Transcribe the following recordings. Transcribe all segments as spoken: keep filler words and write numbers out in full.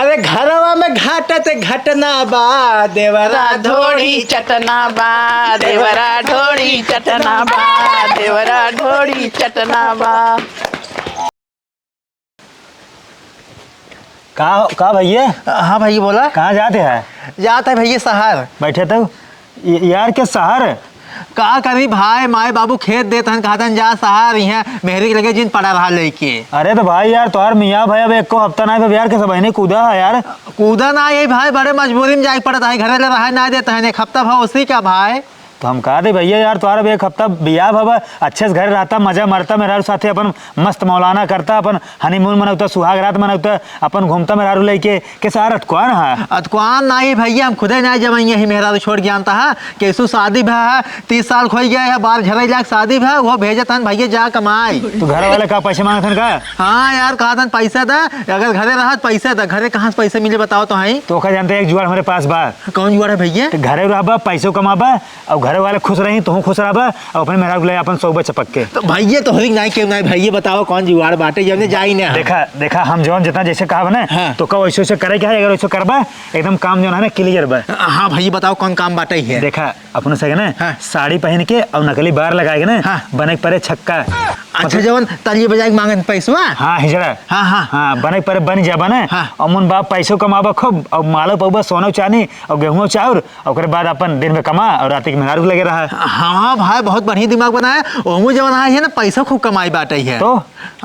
अरे घरवा में घाटत घटना बा, देवरा ढोढ़ी चटना बा, देवरा ढोढ़ी चटना बा, देवरा ढोढ़ी चटना बा। का, का भइया? हाँ भइया, बोला। कहाँ जात है? जात है भइया, शहर। बैठे तो। य-, यार, के शहर? का करी भाई, माई बाबू खेत देत हन, कहत हन, "जा शहर, इहाँ मेहरी के लगे जिन पड़ा रहा लइके।" अरे तो भाई यार, तोहार मियाँ भाई अब एको हफ्ता नाहीं, अब यार, के सब बहिनी कूदा है यार। कूदा ना है भाई, बड़े मजबूरी में जाए पड़त है, घरे ले रहा नाहीं देत हन, एक हफ्ता भा उसी का भाई। तो हम कहा दे भइया यार, तोहार अब एक हफ्ता बियाह भवा, अच्छे से घर रहता, मजा मरता, मेहरारू साथे अपन मस्त मौलाना करता, अपन honeymoon मनौता, सुहाग रात मनौता, अपन घूमता मेहरारू लइके, के सार अतकुआन हा? अतकुआन नाहीं भइया, हम खुदे नाहीं जब यहीं मेहरारू छोड़ के जानता हा, केसु शादी भा है, तीस साल खोई गया है, बार झरई लाख शादी भा, वो भेजत हन भइया जा कमाई। तो घर वाले का पैसे मांगत हन का? हाँ यार, कहत हन पैसा दा, अगर घरे रहत पैसा दा, घरे कहाँ से पैसा मिले बताओ तो हई? तो का जानते एक जुगाड़ हमरे पास बा। कौन जुगाड़ है भइया? तो घरे रहबा, पैसो कमाबा, अउर घरे वाले खुश रही, तुहूँ खुश रहबा, अउर अपने मेहरारू के ले अपन सौबा चपक के। तो भइया, तोहरी नाहीं केहू नाहीं, भइया बताओ कौन जुगाड़ बाटे, जौने जाई ना हम। देखा, देखा, हम जौन जितना जैसे कहब ना, हाँ। तो का वैसे वैसे करे के है, अगर वैसे करबा, एकदम काम जौन है ना clear बा। हाँ भइया, बताओ कौन काम बाटे है। देखा, अपने से ना, हाँ। साड़ी पहिन के अउर नकली बार लगाए के ना, हाँ। बने के परे छक्का। अच्छा, मतलब जौन ताली बजाए के मांगन पैसवा? हाँ, हिजड़ा। हाँ, हाँ। हाँ, बने के परे बन जाबा ना, हाँ। अउर मुन बाप पैसो कमाबा खूब, अउर मालो पउबा सोना चानी, अउर गेहूं चाउर, ओकरे बाद अपन दिन में कमा अउर राती के मेहरारू के लगे रहा। हाँ भाई, बहुत बढ़िया दिमाग बनाया। ओहू जवन है ना, पैसा खूब कमाई बाटे है। तो?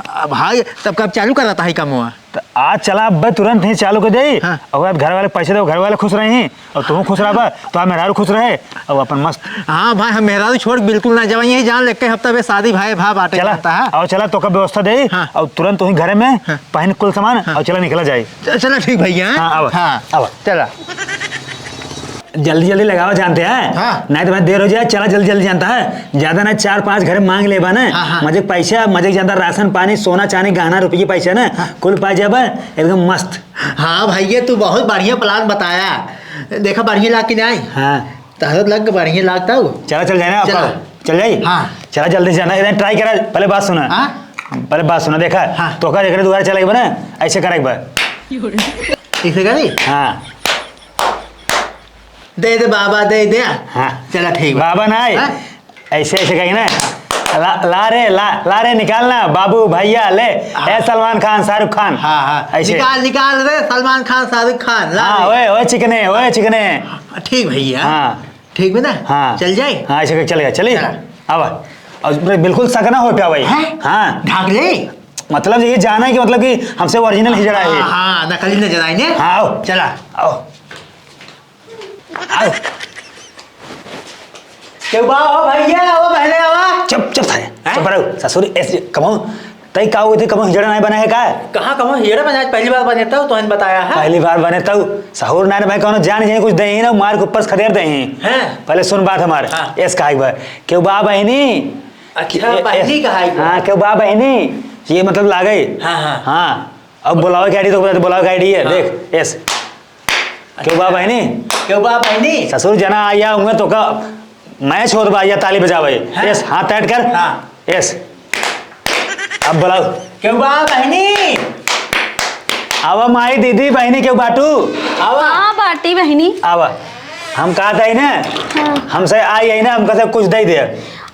आ, भाई, तब कब चालू करता है कमवा? तो आज चला, अब तुरंत ही चालू कर दे। हाँ। अउर घर वाले पैसे दे, घर वाले खुश रहे हैं अउर तू खुश रहा, तो मेहरारू खुश रहे अउर अपन मस्त। हाँ भाई, हम मेहरारू छोड़ बिल्कुल ना जावा, यही जान ले, एक हफ्ता बे शादी भाई भा बाटे चला, जाता है। अउर चला, तो का व्यवस्था दे हाँ। अउर तुरंत वहीं घरे में हाँ। पहन कुल सामान हाँ। अउर चला निकला जाए। च-, चला ठीक भइया, हाँ? हाँ, आवा, हाँ। आवा। चला। जल्दी जल्दी लगावा जानते हैं, हाँ। नाहीं तो मैं देर हो जाए। चला जल्दी जल्दी जानता है, ज्यादा ना चार पाँच घरे मांग लेबा ना। हाँ, हाँ। मजे के पैसा, मजे के जानता, राशन पानी, सोना चानी, गहना रुपये, पैसा ना, हाँ। कुल पा जाबा एकदम मस्त। हाँ भइया, तू बहुत बढ़िया plan बताया। देखा बढ़िया लाग कि नाहीं? हाँ। तहरत लग के बढ़िया लागता हो। चला चल जाए ना चला। आपका। चल जाई? हाँ। चला जल्दी से जाना, इधर try करा, पहले बात सुना। हाँ? पहले बात सुना, देखा, हाँ। तो का एकरे दुआरे चले के बा ना, ऐसे करे के बा। ऐसे करी? हाँ। दे दे बाबा, दे दे। हाँ। चला ठीक बा। बाबा ना आए। हाँ? ऐसे, ऐसे कही ना, ला, ला रे, ला, ला रे, निकाल ना, बाबू, भइया, ले, हाँ। ए सलमान खान, शाहरुख खान। हाँ, हाँ। ऐसे। निकाल, निकाल रे, सलमान खान, शाहरुख खान, ला हाँ, रे। ओए, ओए चिकने, ओए चिकने। ठीक भइया। हाँ। ठीक बा ना? हाँ। चल जाए? हाँ, ऐसे करके चल गया, चलिए। चला। अब, अब बिल्कुल शक ना हो पावे। हैं? हाँ। ढाक ले? मतलब ये जाना है कि, मतलब कि हमसे original हिजड़ा है। हाँ, हाँ, नकली नजर आए ने। हाँ, आओ। चला। आओ। आओ। केहू बा हो भइया, आओ पहले आवा। चुप, चुप सारे। हैं? चुप रहो। ससुर, ऐसे कमाओ। तई का हुई थी, कबो हिजड़ा नाहीं बना है का? कहाँ कबो हिजड़ा बना? आज पहली बार बने तउ, तोहन बताया है। पहली बार बने तउ, सहूर नाहीं भाई, कौनो जान जाए कुछ दे ही ना, मार के ऊपर से खदेड़ दे ही। हैं? पहले सुन बात हमार। हाँ। एस कहा एक बार, केहू बा बहिनी? अच्छा, ए-, बहिनी एस-, कहा एक बार। हाँ, केहू बा बहिनी? ये मतलब लागे। हाँ, हाँ। हाँ, अब बुलावे के आईडी तो बता दे, बुलावे के आईडी है, हाँ। देख, एस। केहू बा बहिनी? केहू बा बहिनी? ससुर जना आया हुए तो का मैच होत बा, या ताली बजावे। हाँ। यस, हाथ टाइट कर। हाँ। यस। अब बुलाओ। केहू बा बहिनी? आवा माई, दीदी, बहिनी, केहू बाटू? आवा। हाँ, बाटी बहिनी। आवा। हम कहत हई ना, हाँ। हमसे आई है ना, हमका से कुछ दे दे।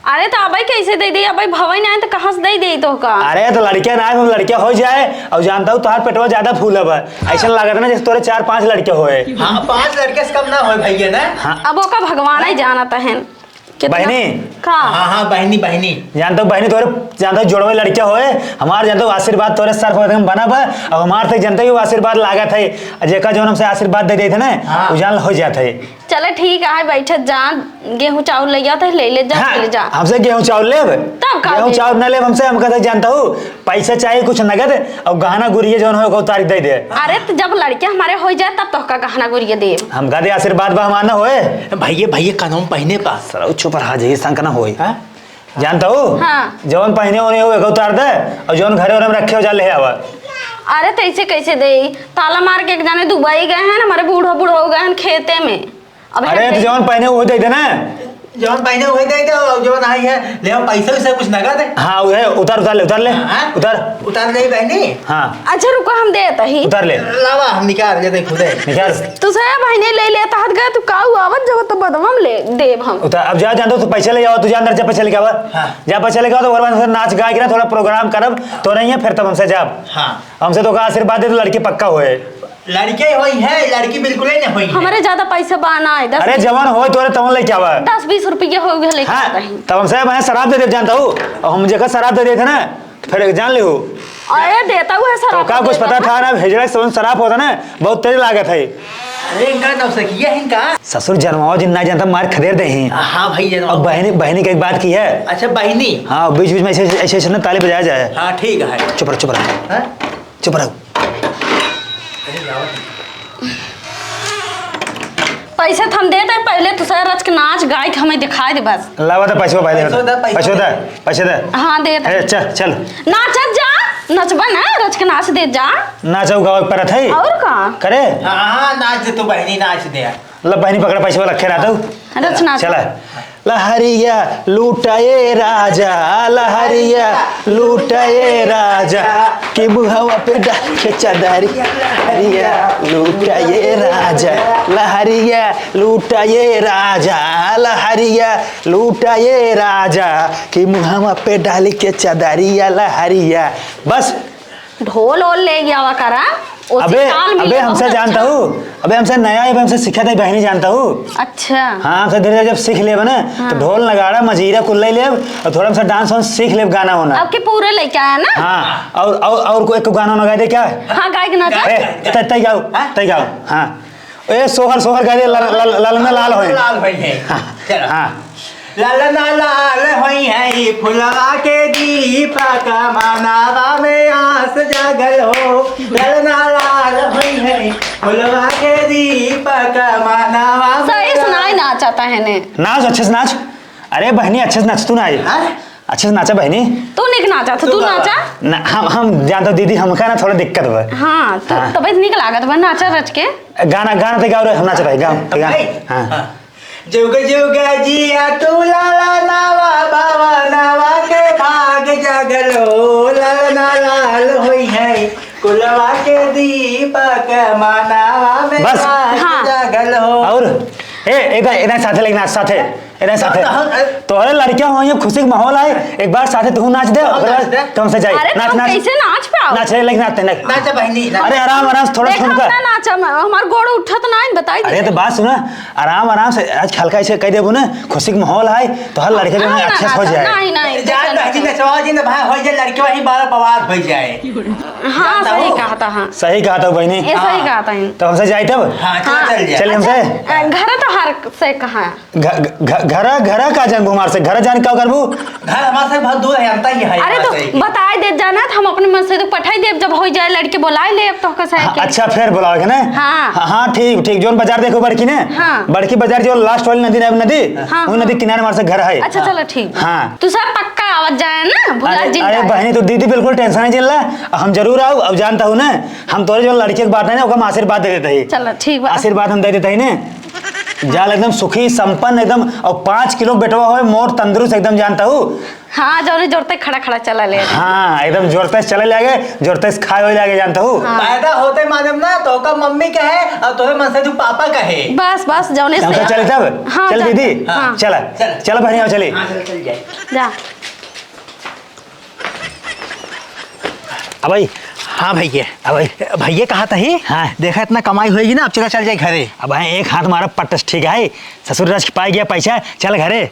अरे, तो अबे कैसे दे दे? अबे भवे ना है, तो कहाँ से दे दे तो का? अरे, तो लड़किया ना है, तो लड़किया हो जाए। और जानता हूँ, तोहार पेटवा ज्यादा फूला बा। ऐसा लागत ना, जैसे तोरे चार पाँच लड़के होए। हाँ, पाँच लड़के से कम ना होए भैया ना। हाँ। अब ओका भगवान ही जानत है। कितना? बहिनी। का? हाँ, हाँ, बहिनी, बहिनी। जानता हूँ, बहिनी, तोरे, जानता हूँ, जोड़वे लड़किया होए। हमार, जानता हूँ, आशीर्वाद तोरे सर पर एकदम बना बा। और हमार से, जानता हूँ, आशीर्वाद लागत है। जेका जौन हमसे आशीर्वाद दे देते ना, हाँ। वो जान हो जात है। चले ठीक है, बैठत जा, गेहूं चाउर ले जाते, ले ले जा, हाँ, ले ले जा। हमसे गेहूं चाउर लेब? तब का गेहूं लेब? चाउर ना लेब हमसे, हम कहते जानता हूँ, पैसा चाहिए कुछ नगद, और गहना गुरिया जौन हो, ओकर उतारी दे दे। अरे, तो जब लड़के हमारे हो जाए, तब तोहका गहना गुरिया देब। हम कहते आशीर्वाद बा हमार ना होए। भैया, भैया, कनवा में पहने बा। सरऊ चुप रहा, जे संग ना होए। हाँ? जानता हूँ? हाँ। जौन पहने होने हो, एक उतार दे, और जौन घरे ओरे में रखे हो, जा ले आवा। अरे, तो ऐसे कैसे दे? ताला मार के एक जाने दुबई गए हैं, हमारे बूढ़ो बूढ़ो गए हैं खेते में। अब अरे, है तो जौन पहने वो दे देना। जौन पहने हुए दे दो, जौन आई है, ले आओ, पैसा वैसा कुछ नगद है। हाँ, वो है, उतार, उतार ले, उतार ले, हाँ? उतार। उतार ले बहनी। हाँ। अच्छा, रुको, हम देत ही। उतार ले। लावा, हम निकाल लेते खुदे। निकाल। तू से बहनी ले लेता हत गए, तू काऊ आवत जब तो बदमम ले देब हम। उतार, अब जा, जान दो, तू पैसा ले जाओ, तू जा अंदर जा, पैसा लेके आवा। हाँ। जा, पैसा लेके आओ, तो ओकर बाद फिर नाच गा के ना, थोड़ा program करब, तो नहीं है, फिर तब हमसे जाब। हाँ। हमसे तो का आशीर्वाद दे, तो लड़की पक्का होए। लड़के होई है, लड़की बिल्कुल ही नहीं होई है। हमारे ज्यादा पैसा बा ना है, दस अरे, बीस जवन होए तोरे तवन लेके आवा। दस बीस रुपये हो गए लेके हाँ, आता है। तब हमसे मैं शराब दे दे जानता हूँ, और हम जेकर शराब दे देते ना, फिर जान ले हो। अरे, देता हुआ है शराब तो का कुछ देता पता है। था ना, हिजड़ा से शराब होता ना, बहुत तेज लागत है। अरे, इनका नौसखिया है इनका। ससुर जनवाओ जिन ना जानता, मार खदेड़ दे ही। हाँ भाई, जनवाओ। अब बहनी, बहनी का एक बात की है। अच्छा, बहनी। हाँ, बीच बीच में ऐसे, ऐसे, ऐसे ना ताली बजाया जाए। हाँ, ठीक है। चुप रहो, चुप रहो। हाँ? चुप रहो। पैसा त हम देत है, पहले तू सारा रच के नाच गाय के हमें दिखाई दे बस। लावा तो पैसवा भाई दे। पैसवा दे, पैसवा पैसवा दे, दे। पैसा दे। हाँ, देत ए, है। चल, चल। नाचत जा, नचबा ना, रच के नाच देत जा। नाचो गावे के परत है। और का? करे? हाँ, हाँ, नाच दे तू बहनी, नाच दे। ला बहनी पकड़ पैसवा रखे रहता हूँ। रच नाच। चला। लहरिया लूटाए राजा, लहरिया लूटाए राजा, कि मुहवा पे डाल के चादरिया, लहरिया लूटाए राजा, लहरिया लूटाए राजा, लहरिया लूटाए राजा, कि मुहवा पे डाल के चादरिया, लहरिया। बस। ढोल ओल ले गया करा, उसी अबे, ताल में अबे, ले हमसे बहुत जानता अच्छा। हूँ, अबे, हमसे नया है, अबे, हमसे सीखा था, बहनी जानता हूँ। अच्छा। हाँ, हमसे धीरे धीरे जब सीख लेब ना, तो हाँ। ढोल नगाड़ा मजीरा कुल ले लेब, और थोड़ा हमसे dance वांस सीख लेब, गाना वाना। अब के पूरे लेके आया ना? हाँ, और, और, और को एक गाना वाना गा दे क्या? हाँ, गाय के नाचा। ए, तय, तय गाओ, हाँ? तय गाओ, हाँ। ए, सोहर, सोहर गा दे, लल-, लल-, ललना लाल होए। लाल होए है। हाँ, चलो। हाँ। ललना लाल होई है फुलवा के दीपक, मानवा में आस जागल हो। ललना लाल होई है फुलवा के दीपक, मानवा में सही सुनाई आस नाचता है ने। नाच, अच्छे से नाच। अरे बहनी, अच्छे से नाच, तू ना आई। हाँ? अच्छे से नाचा बहनी। तू निक नाचा, तो तू तू गावा। नाचा। ना, हम, हम जानता दीदी, हमका ना थोड़ा दिक्कत बा। हाँ, तो हाँ। तबे निक लागत बा, नाचा रच के। गाना, गाना तो गाओ रे, हम नाचत है, गाओ, गाओ। भाई? हाँ। हाँ। जुग जुग जिया तू लाला नावा बाबा नावा के भाग जागल हो, लाला ना लाल होई है, कुलवा के दीपक मानावा में बस। भाग हाँ। जागल हो। और ए, इधर, इधर साथे लेकिन आज साथे, इधर साथे। तो हम, ए, तोहरे लड़कियां हुई हैं, खुशी के माहौल आए, एक बार साथे तू नाच दे, हम ओकरे नाच बाद दे। तुमसे जाए। अरे, नाच, तो नाच। कैसे नाच पाओ? नाच रे, लेकिन नाचते, नाच। नाच बहनी, नाच। अरे, आराम, आराम से, थोड़ा देख, ठुमका। हम ना नाचम, हमार गोड़ उठत ना है, बताई दे। अरे, तो बात सुना, आराम, आराम से, आज हल्का ऐसे कह देबू ना, खुशी के माहौल आए, तो हर लड़के जो हाँ, है, ना, अच्छे से हो ना, जाए। नहीं, नहीं, जान नहीं, बहनी, नहीं। नचवा जी ना भाई, हो जाए, लड़के वहीं बार बवाल हो जाए। हाँ, जानता सही हूँ। कहा था, हाँ। सही कहा था, बहनी। ये सही हाँ। कहा था, हाँ। तो हमसे जाए तब? हाँ, चलो, हाँ। चल जाए। चलिए हमसे। अच्छा, अ, घर तो हर से कहाँ? घ-, घ-, घरा, घरा का जान घुमार से, घरा जान का करबू? घर हमारे से बहुत दूर है, अंता ही है अरे हमारे तो से। बताए देत जाना, तो हम अपने मन से तो पठाई देब, जब हो जाए लड़के बुलाए ले, अब तो कसा है हाँ, कि अच्छा, फिर बुलाओगे ना? हाँ। हाँ, हाँ, ठीक, ठीक, जोन बाजार देखो बड़की ने? हाँ। बड़की बाजार जो last वाली नदी ना, नदी? हाँ, वही हाँ। नदी किनारे हमारे से घर है। अच्छा, चलो, ठीक। हाँ। तू सब पक्का आवत जाए ना, भुला अरे, जिन अरे जाए। बहनी, तो दीदी बिल्कुल tension नहीं जिन ला, हम जरूर आऊ, अब जानता हूँ ना, हम तोरे जो लड़के के बात है ना, ओका हम आशीर्वाद दे देते ही। चलो, ठीक बा। आशीर्वाद हम दे देते ही ने। जाल एकदम सुखी, संपन्न एकदम, और पाँच किलो बेटवा होए, मोट तंदुरुस्त एकदम जानता हूँ। हाँ, जौने जोरते खड़ा खड़ा चला ले। हाँ, एकदम जोरते से चले लागे, जोरते से खाए होए लागे जानता हूँ। हाँ। पैदा होते मालूम ना, तो का मम्मी कहे, और तोहे मन से तू पापा कहे। बस, बस, जौने से हमका चले तब? हाँ, चल चल, दीदी, हाँ। चला। चल। चला बहनी, आओ चली। हाँ, चल, चल जाए। जा। अबई। हाँ भैया। अबई। भैया कहा तही? हाँ। देखा इतना कमाई होएगी ना, अब चला चल जाए घरे। अब है एक हाथ मारा पटस ठीक है, ससुर रच के पाई गया पैसा, चल घरे।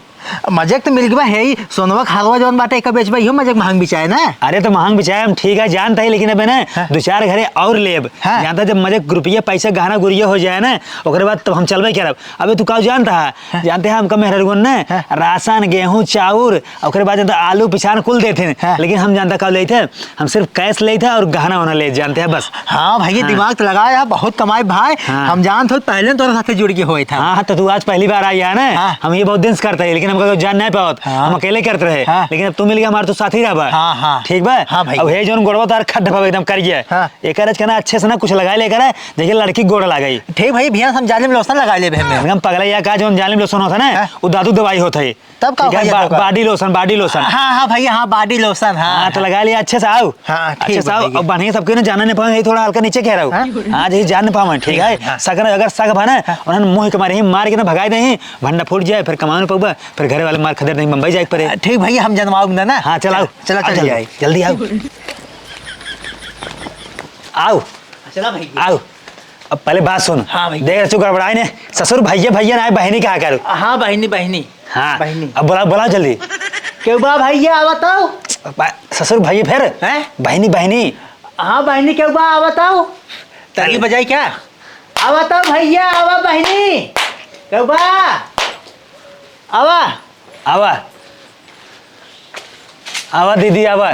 मजे के तो मिल गवा है ही, सोनवा खालवा जौन बाटे एका बेचबा, इहो मजे के महंग बिचाए ना। अरे तो महंग बिचाए हम ठीक है जानता ही, लेकिन अबे ना हाँ। दो चार घरे और लेब। हाँ। जानता जब मजे के रुपये पैसे गहना गुरिया हो जाए ना, ओकरे बाद तब हम चलबे करब। अबे तू का जानता है? हाँ। जानते हैं हमका मेहररुअन ने हाँ। राशन, गेहूं, चाउर, ओकरे बाद जानता आलू पिछान कुल देते हैं। हाँ। लेकिन हम जानता का लेते हैं? हम सिर्फ cash लेते हैं और गहना वहना ले जानते हैं बस। हाँ भैया, हाँ। दिमाग तो लगाया, बहुत कमाई भाई। हाँ। हम जानत हो पहले तोरा साथे जुड़ के होए था। हाँ, हाँ, तो तू आज पहली बार आई है ना? हाँ। हम ये बहुत दिन से करते हैं, लेकिन हमका कोई जान नाहीं पावत, हाँ। हम अकेले करत रहे। हाँ। लेकिन अब तू मिल गया, हमार तू साथी रहबा। हाँ, हाँ। ठीक बा? हाँ भाई। अब हे जौन गोड़वा तार खड्ड भा एकदम करिया। हाँ। एकर आज कहना अच्छे से ना कुछ लगाइ ले करे, देखिए लड़की गोड़ लागे। ठीक भाई, भैया हम जालिम लोशन लगाइ लेबे हमें। एकदम पगला या का जौन जालिम लोशन होता ना, हाँ। वो दादू दवाई होता है। तब का ठीक है, भैया बा-, तब का? Body lotion, body lotion। हाँ, हाँ भैया, हाँ, body lotion, हाँ, हाँ, तो हाँ। लगाइ लिया अच्छे से आओ। हाँ, ठीक अच्छे से बा आओ। भैया। अब बढ़िया सबके ना जाना नहीं पावे, यही थोड़ा हल्का नीचे कह रहा हूँ। हाँ? हाँ, यही जान नहीं पावे, ठीक है? हाँ। सक ना, अगर सक भा ना, हाँ। उन्हें मुँह के मारे ही मार के ना भगाइ दें, भंडा फूट जाए, फिर कमावे नहीं पाउबा, फिर घरे वाले मार खदेड़ दें, बम्बई जाए के पड़े। ठीक भैया, हम जनवाउब ना, ना? हाँ, चल आओ। चला, चल आओ, जल्दी, जाए। जल्दी आओ। आओ। चला भैया। आओ। अब पहले बात सुन। हाँ भैया। देख, तू गड़बड़ाए ने, ससुर भैया, भैया ना, बहिनी कहा करू। हाँ, बहिनी, बहिनी। हाँ। बहिनी। अब बोलाओ, बोलाओ जल्दी। केहू बा भैया, आवा तो। बा-, ससुर भैया फिर? हैं? बहिनी, बहिनी। हाँ, बहिनी, केहू बा, आवा तो। ताली बजाई क्या? आवा तो भैया, आवा बहिनी। केहू बा? आवा। आवा। आवा दीदी, आवा।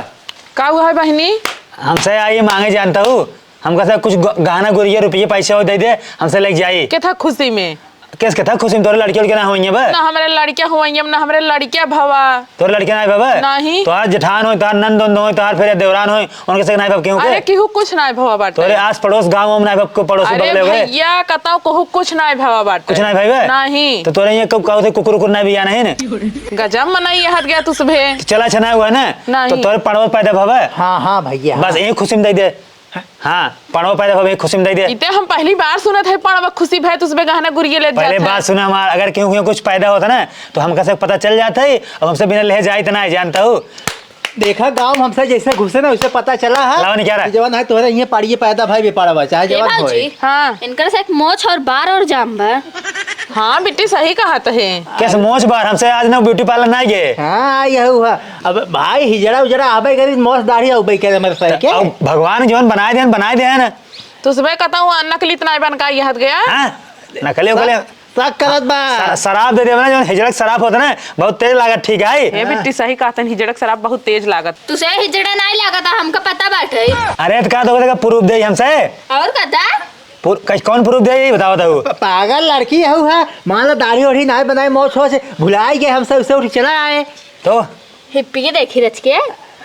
का हुआ है बहिनी? हमसे आई मांगे जानता हूँ, हमका से कुछ ग-, गहना गुरिया रुपये पैसे हो दे दे, हमसे लेके जाई। के था खुशी में? केस के था खुशी में? तोरे लड़के उड़के ना होइए बे? ना हमरे लड़किया होइए, ना हमरे लड़किया भवा। तोरे लड़के ना भवा? नहीं। तोहार जेठान होई, तोहार नंद होई, तोहार फिर देवरान होई, उनके से ना भव केहू के? अरे केहू कुछ ना भवा बाटे। तोरे आस पड़ोस गाँव में ना भव को पड़ोस अरे बगले हुए? भैया, कतौ कहू कुछ ना भवा बाटे। कुछ ना भवा? नहीं। तो तोरे ये कब कहू थे कुकुर उकुर ना भी आना है ने? गजब मनाई हट गया तुझ भे। तो चला छना हुआ ना? नहीं। तो तोरे पड़वा पैदा भवा? हाँ, हाँ भैया। बस यही खुशी में दे दे। हाँ, पड़वा पैदा होवे, खुशी में दे दे। इते हम पहली बार सुनत है, पड़वा खुशी भय तुझ पे गहना गुरिये लेत पहले जात है। बात सुना हमार, अगर केहू, केहू कुछ पैदा होता ना, तो हमका से पता चल जात है, अब हमसे बिना ले जाए इतना है, जानता हूँ। देखा, गाँव में हमसे जैसे घुसे ना, वैसे पता चला है। लावा नहीं क्या रहा? कि जवन है, तोहरे इहे पड़िए पैदा भाई भी पड़वा, चाहे ए जवन होए। भौजी, हाँ। इनकर से एक मोछ और बार और जाम बा। हाँ, बिट्टी सही कहत है। कैसे मोछ बार? हमसे आज ना ब्यूटी पार्लर ना गए। हाँ, यही हुआ। अब भाई हिजड़ा उजड़ा आबे करी, मोछ दाढ़ी आबे करे हमरे सर के। अब भगवान जौन बनाए देन, बनाए देन। तो सुबह कहता हूँ, नकली इतना बन का ये हट गया। हाँ, नकली उकली। शक करत बा। स-, शराब दे देवे ना, जौन हिजड़क शराब होता ना, बहुत तेज लागत, ठीक है। हे बिट्टी, सही कहतन, हिजड़क शराब बहुत तेज लागत। तुसे हिजड़ा नाहीं लागत, हमका पता बाटे। अरे, तो का तो का प्रूफ दे हमसे? और का था? पुर-, कस-, कौन प्रूफ दे, ये बताओ तो। प-, पागल लड़की हऊ है, मान लो दाढ़ी ओढ़ी नाहीं बनाए, मोछ होछ भुलाई गए हमसे, उसे उठ चला आए। तो? हिप्पी के देखी रच के।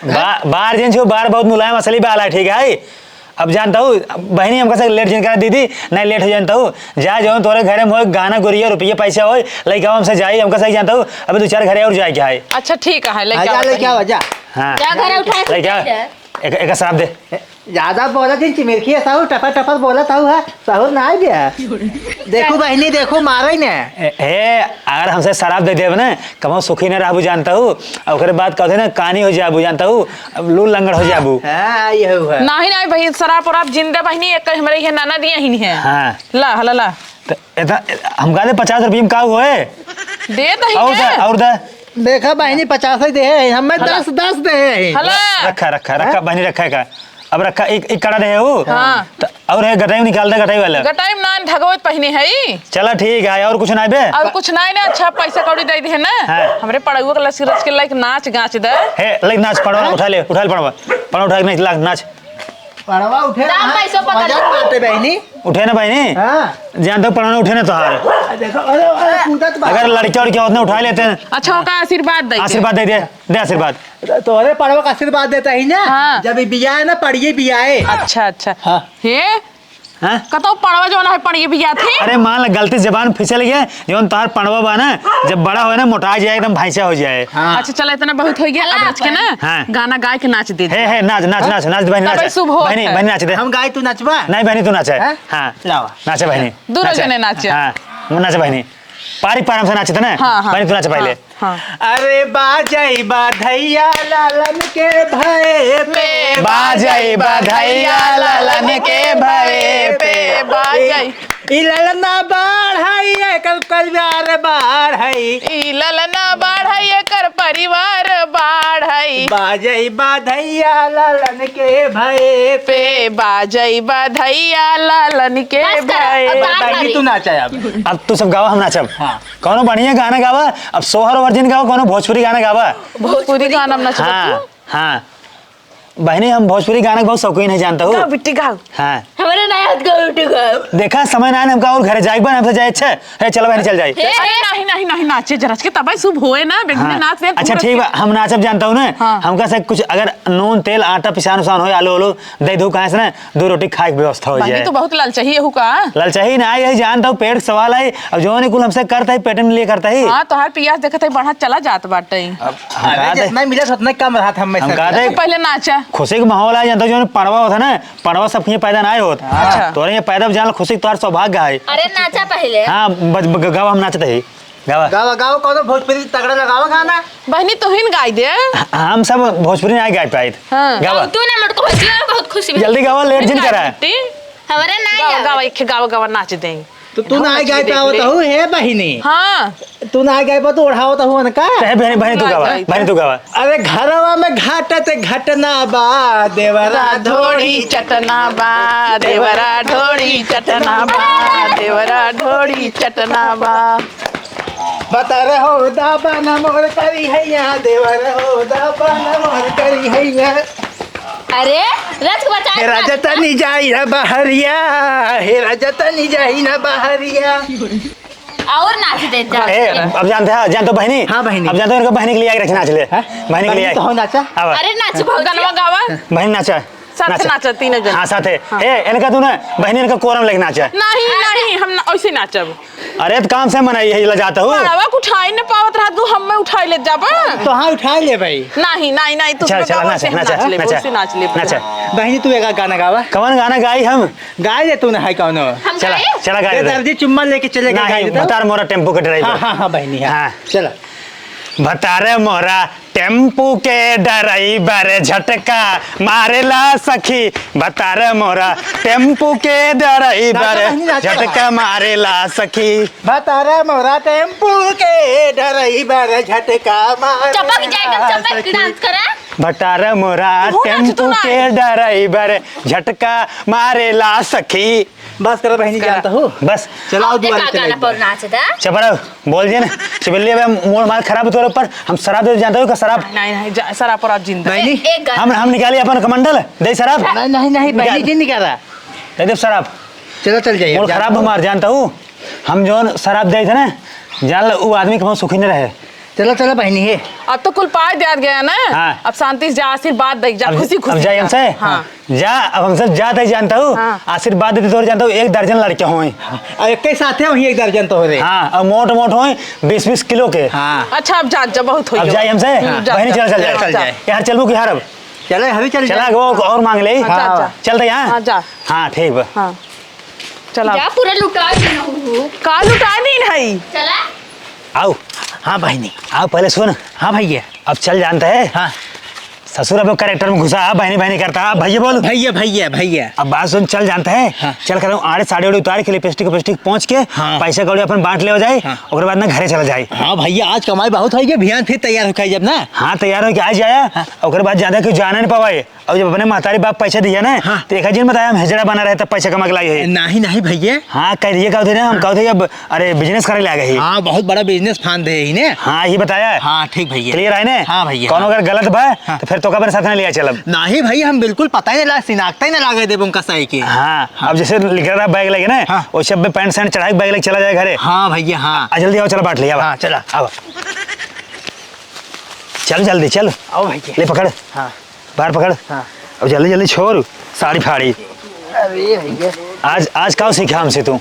बा-, बार जिन छो, बार बहुत मुलायम असली बाल है, ठीक है? अब जानता हूँ, बहिनी हमका से लेट जिन करा दीदी, नहीं लेट हो जानता हूँ। जा जाओ तोरे घरे में होए, गहना गुरिया, रुपये पैसा होए, लइका हमसे जाई, हमका से जानता हूँ, अभी दो चार घरे और जाए के है। अच्छा ठीक है, लइका हाँ, जा, आओ लइका तनी। आओ, जा। हाँ। जा घरे उठा के लइका, दे दे। एक, एक शराब दे। ज्यादा बोलत ही चिमिरखी है साहू, टफर टफर बोलत हऊ है, सहूर ना आ गया। देखू बहिनी, देखू मारे ने। ए, ए, अगर हमसे शराब दे देब ना, कबहूँ सुखी न रहबू जानता हूँ, और ओकरे बाद कहते ना कानी हो जाबू जानता हूँ, अब लूल लंगड़ हो जाबू। हाँ, ये हुआ। नहीं, नहीं बहिन, शराब वराब जिंदा बहिनी, एक हमरे ये ननद यही है। हाँ। ला, हला, ला। त इतना, हम कहते पचास रुपये में का हुए? दे दही और है। दे, और दे। देखा बहिनी, पचास ही दे है, हमें हला। दस, दस दे है। हला। रखा, रखा, रखा, हाँ? बहिनी रखा है का? अब रखा, एक, एक कड़ा दे है वो। हाँ। त और है गटाई में निकाल दे, गटाई वाला। गटाई में ना धगवत पहिने है ई। चला ठीक है, और कुछ ना बे? और कुछ ना ना, अच्छा पैसा कौड़ी दे दे ना। हाँ। हमरे पड़ुआ के लसी रच के लाइक नाच गाच दे। हे, लाइक नाच, पड़वा हाँ? उठा ले, उठा ले पड़वा। पड़वा उठा के नाच, ला, नाच। पड़वा उठे दाम ना, पैसों पकड़ वजन लो। बाटे बहिनी। उठे ना बहिनी? हाँ। जान तो पड़वा उठे ना तोहार। आ, देखो, अरे, अरे, कूदत बा। अगर लड़के उड़के होत ना उठा लेते हैं। अच्छा, ओका आशीर्वाद दे के। आशीर्वाद दे दे, दे आशीर्वाद। तोहरे पड़वा का आशीर्वाद देता ही ना, हाँ। जब ई बियाए ना, पड़िए बियाए। अच्छा, अच्छा। हाँ। हे? हाँ? कतौ पड़वा जौन है, पड़िए बियात है? अरे मान ला, गलती से जबान फिसल गया, जौन तोहार पड़वा बा ना, जब बड़ा होए ना, मोटा जाए, एकदम भैंसा हो जाए। हाँ। अच्छा, चला, इतना बहुत हो गया, अब हला रच के ना, हाँ। गाना गाए के नाच दे हे, दे। हे, नाच, नाच, हाँ? नाच, नाच, बहिनी, तब नाच। शुभ होत बहिनी, है। बहिनी, नाच दे। हम गाई, तू नचबा? नहीं, बहिनी, तू नाच। हाँ? हाँ। लावा। नाच, बहिनी। दूनो नाच। जने नाच। हाँ, नाच, बहिनी। पारी पारम से नाचते ना? हाँ, हाँ। बहिनी, तू नाच पहले। हाँ। हाँ। अरे बाजई बधैया लालन के भये पे। बाजई बधैया लालन के भये पे। बाजई। ई ललना बाढ़ई एकर परिवार बाढ़ई। ई ललना बाढ़ई एकर परिवार बाढ़ई। बाजई बधैया लालन के भये पे। पे बाजई बधैया लालन के बस करा, भये। अब बाढ़ई। बहिनी, तू नाचा अब। अब तू सब गावा, हम नाचब। हाँ। कौनो बढ़िया गाना गावा, अब सोहर ओहर जिन गावा, कौनो भोजपुरी गाना गावा। भोजपुरी गाना में नाचबा हाँ, तू? हाँ। बहिनी, हम भोजपुरी गाना के बहुत शौकीन है, जानता हूँ। गाओ बिट्टी, गाओ। हाँ। हमरे ना याद, गाओ बिट्टी, गाओ। देखा, समय ना है हमका और घरे जाए के बा, हमसे जाए, अच्छा। हे, चलो बहिनी, चल जाए। हे, अरे हे। नहीं, नहीं, नहीं, नाचे जरा के तबे शुभ होए ना, बेगने हाँ। नाच ले, अच्छा, ठीक बा, हम नाचब, जानता हूँ ना। हाँ। हमका से कुछ अगर नून, तेल, आटा, पिसान उसान होए, आलू, आलू, दे दू, कहाँ से ना दो रोटी खाए के व्यवस्था हो बहिनी, जाए। तू बहुत लालचही हऊ का? लालचही ना, यही जानता हूँ, पेट के सवाल है। अब जौन कुल हमसे करता है, पेट में लिए करता है। हाँ, तोहार पियास देखत है, बढ़त चला जात बाटे। अब हम अरे, कहा थे, जितना मिले, उतना कम रहा था, हम हम कहा थे, पहले नाचा। खुशी के माहौल आ, जानता हूँ, जौन पड़वा होता ना, पड़वा सबके यहाँ पैदा ना आए होत। अच्छा। तोरे यहाँ पैदा जान, खुशी के तोहार सौभाग्य है। अरे, नाचा पहले। हाँ, बज-, ब-, गावा, हम नाचते ही। गावा। गावा, गावा, कौनो भोजपुरी तगड़ा लगावा गाना। बहिनी, तू ही न गाई दे। ह-, हम सब भोजपुरी नहीं गाय पाइत। हाँ। गावा। तू ना मोटको भैया, बहुत खुशी भई। जल्दी गावा, लेट जिन करा। बिट्टी। हमारे ना गावा, गावा। गावा, एक गावा, गावा, नाच दें। तो तू ना गाय पावत हो, हे बहिनी। हाँ। तू ना गाय पावत, ओढ़ावत हो उनका। तो हे बहिनी, बहिनी, तू गावा, बहिनी, तू गावा। अरे, घरवा में घाटत घटना बा, देवरा ढोढ़ी चटना बा, देवरा ढोढ़ी चटना बा, देवरा ढोढ़ी चटना बा। भतार हो दाबा न मोर करी हैया, देवर हो दाबा न मोर करी हैया। अरे, रच के बचा हे के राजा बात तनी जाई रे बहरिया, हे राजा तनी जाई ना बहरिया। और नाच दे जा। ए, अब जानते हैं, जानते हो बहिनी? हाँ, बहिनी। अब जानते हो, इनका बहिनी के लिए आके रखे नाच ले। हाँ? बहिनी के लिए बहिनी तो आके। हो नाचा। अब। अरे, नाच भौजी। गनवा गावा। बहिनी नाचा। साथे नाचा। नाचा, तीनों जन। हाँ, साथे। हाँ। ए, इनका तू ना, बहिनी इनका कोरम लेके नाचा। नहीं, नहीं, हम ना, ऐसे नाचब। अरे, तो काम से मना यही लजाता हूँ। पड़वा के उठाई न पावत रहत, तू हमें उठाई ले जाबा। तो हाँ, उठाई ले भाई। नहीं, नहीं, नहीं, तू चल, चल, गावा नाच, से हम नाच, नाच ले, नाच, वैसे नाच ले। नाच। बहिनी, तू एक गाना गावा। कौन गाना गाई हम? गाई दे तू ना है कौनो। हम चला, गाई? चला गाई दे। दर्जी चुम्मा लेके चले गए, नहीं, गाई दे तो। भतार मोरा टेम्पो के ड्राइवर। हाँ, हाँ, हाँ, बहिनी, हाँ। हाँ। चला। भतार मोरा टेम्पू के ड्राइवर झटका मारेला सखी, भतार मोरा टेम्पू के ड्राइवर नाचा बहिनी, नाचा। झटका मारेला सखी। भतार मोरा टेम्पू के ड्राइवर झटका मारेला चपक जाए, एकदम चपक के सखी। डांस करा। भतार मोरा तू नाच, तू टेम्पू नाच। के ड्राइवर झटका मारेला सखी। बस करो बहिनी, जानता हूँ। बस। चलाओ अब दुआरे देखा चले गाना एक पर बार। नाच दा। चुप रहो, बोल जे ना। चिबल्ली, अब मूड हमारा खराब है तोरे ऊपर। हम शराब दे जानता हूँ का शराब? नहीं, नहीं, जा, शराब पर आप जिंदा। बहिनी, एक गाना। हम, हम निकाली अपन कमंडल, दे शराब। नहीं, नहीं, नहीं, निकाल। बहिनी जी निकाला। दे दे शराब। चलो, चल जाइए, मूड खराब जानता हूँ। हमार जानता हूँ। हम जौन शराब दे थे ना, जान लो, वो आदमी कभी सुखी नहीं रहे। चलो, चलो बहिनी हे। अब तो कुल पाए दिया गया ना। हाँ। अब शांति से जा, आशीर्वाद दे जा, अब, खुशी, खुशी अब जाए जा। हमसे? हाँ। जा, अब हमसे जा दे जानता हूँ। हाँ। आशीर्वाद देते तोरे जानता हूँ, एक दर्जन लड़के होए। अब एक के साथे वहीं एक दर्जन तो हो रहे। हाँ, अब मोट मोट होए, बीस बीस किलो के। हाँ। अच्छा, अब जा, जा, बहुत हो अब गया। जाए हमसे? हम्म, जा, बहिनी, जा, चल, चल जा, जाए। चल जाए। यार, चलबू कि हारब? चले, अभी चल चला, जाए। वो और मांग ले। हाँ, जा, जा। चलते यहाँ? हाँ, जा। हाँ, ठीक बा। हाँ। चला। जा, पूरा लुटा दी ना हूँ। का लुटा दी नहीं? चला। आओ। हाँ बहिनी। आओ, पहले सुन। हाँ भैया। अब चल जानता है। हाँ। ससुर अब कैरेक्टर में घुसा है, बहिनी बहिनी करता है। भैया बोल। भैया, भैया, भैया। अब बात सुन, चल जानता है। हाँ। चल कर आड़े साड़ी उड़ी उतार के लिपस्टिक विपस्टिक पोंछ के हाँ। पैसा कौड़ी अपन बांट लेवा जाए, हाँ। ओकरे बाद ना घरे चला जाए। हाँ भैया, आज कमाई बहुत है, बिहान फिर तैयार होके आई जब ना। हाँ, तैयार होके आ जाया, हाँ। ओकरे बाद ज्यादा केहू जाने न पावे। और जब अपने महतारी बाप पैसा दिया ना, हाँ। तो एक जिन बताया हम हिजड़ा बना रहे तब पैसा कमा के लाई है। नहीं, नहीं भैया। हाँ, कह दिए, कहते ना, हम हाँ। कहते अब, अरे, बिजनेस करे लागे ही। हाँ, बहुत बड़ा बिजनेस फांद है ही ने। हाँ, ये बताया। हाँ, ठीक भैया। क्लियर है ने? हाँ भैया, कौनो हाँ। अगर गलत बा, हाँ। तो फिर तोका अपने साथ ना लिया चलब। नहीं भैया, हम बिल्कुल पता ही नहीं लगा, सिनाख्ता ही नहीं लागे देब उनका सही के। हाँ, हाँ। अब जैसे लिख रहा बैग लेके ना, हाँ। वैसे अब पैंट शर्ट चढ़ा के बैग लेके चला जाए घरे। हाँ भैया, हाँ। आ, जल्दी आओ, चलो बांट लिया। हाँ, चला। आओ। चल जल्दी, चल। आओ भैया। ले पकड़। हाँ। बाहर पकड़। हाँ। अब जल्दी जल्दी छोड़, साड़ी फाड़ी। अरे भैया। आज, आज का सीखे हमसे तू?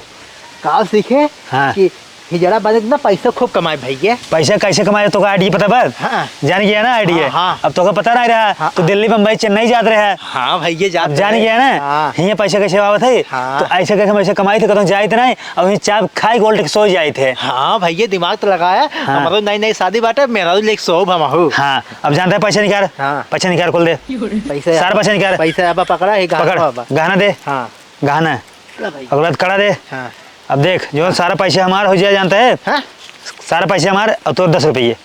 का सीखे? हाँ। कि हिजड़ा बने ना पैसा खूब कमाए भैया। पैसा कैसे कमाए, तोका आइडिया पता बा? हाँ। जान गया ना आइडिया? हाँ, हाँ। अब तोका पता नहीं रहा, हाँ, तो हाँ। दिल्ली, बम्बई, चेन्नई जात रहे। हाँ भैया, जात अब जान रहे। गया ना? हाँ। हियाँ पैसा कैसे आवत है? हाँ। तो ऐसे कैसे हम ऐसे कमाई थे, कतौ जाइत नहीं, अब वहीं चाप खाए के उल्ट के सो जाइत है। हाँ भैया, दिमाग तो लगाया। हाँ। हमारो नई नई शादी बाटे, मेहरारू लेके सोब हमहू। हाँ, अब जानता है पैसा निकाल। हाँ। पैसा निकाल, कुल दे। पैसा सारा पैसा निकाल। पैसा अब पकड़ा है, गहना पकड़, अब। गहना दे। हाँ। गहना। ला भाई। ओकर बाद कड़ा दे। हाँ। अब देख, जो सारा पैसा हमार हो जाए, जानता है? हाँ। सारा पैसा हमार और तोर दस रुपये।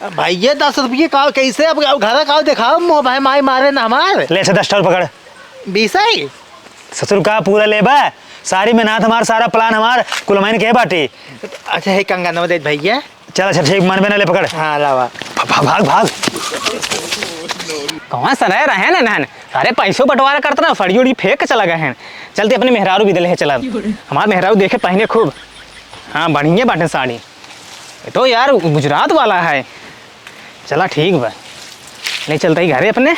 अब भाई, ये दस रुपये का, कैसे? अब, अब घर का दिखाओ, मुँह भाई माई मारे ना हमार। ले, अच्छा, दस ठो और पकड़। बीस है? ससुर का पूरा लेबा? सारी मेहनत हमार, सारा प्लान हमार, कुल हमैन के बाटी। अच्छा, हे कंगनवा दे भैया। चल, अच्छा, ठीक, मन में ना ले, पकड़। हाँ, लावा। फ-, भाग, भाग, भाग। कहाँ से रह रहे हैं ना, सारे पैसों बंटवारा करत ना, सड़ी उड़ी फेंक के चला गए हैं। चलते अपने मेहरारू भी दिले है, चला। हमार मेहरारू देखे पहने खूब। हाँ, बढ़िया बाटे साड़ी। ये तो यार गुजरात वाला है। चला ठीक बा, ले चलते ही घरे अपने।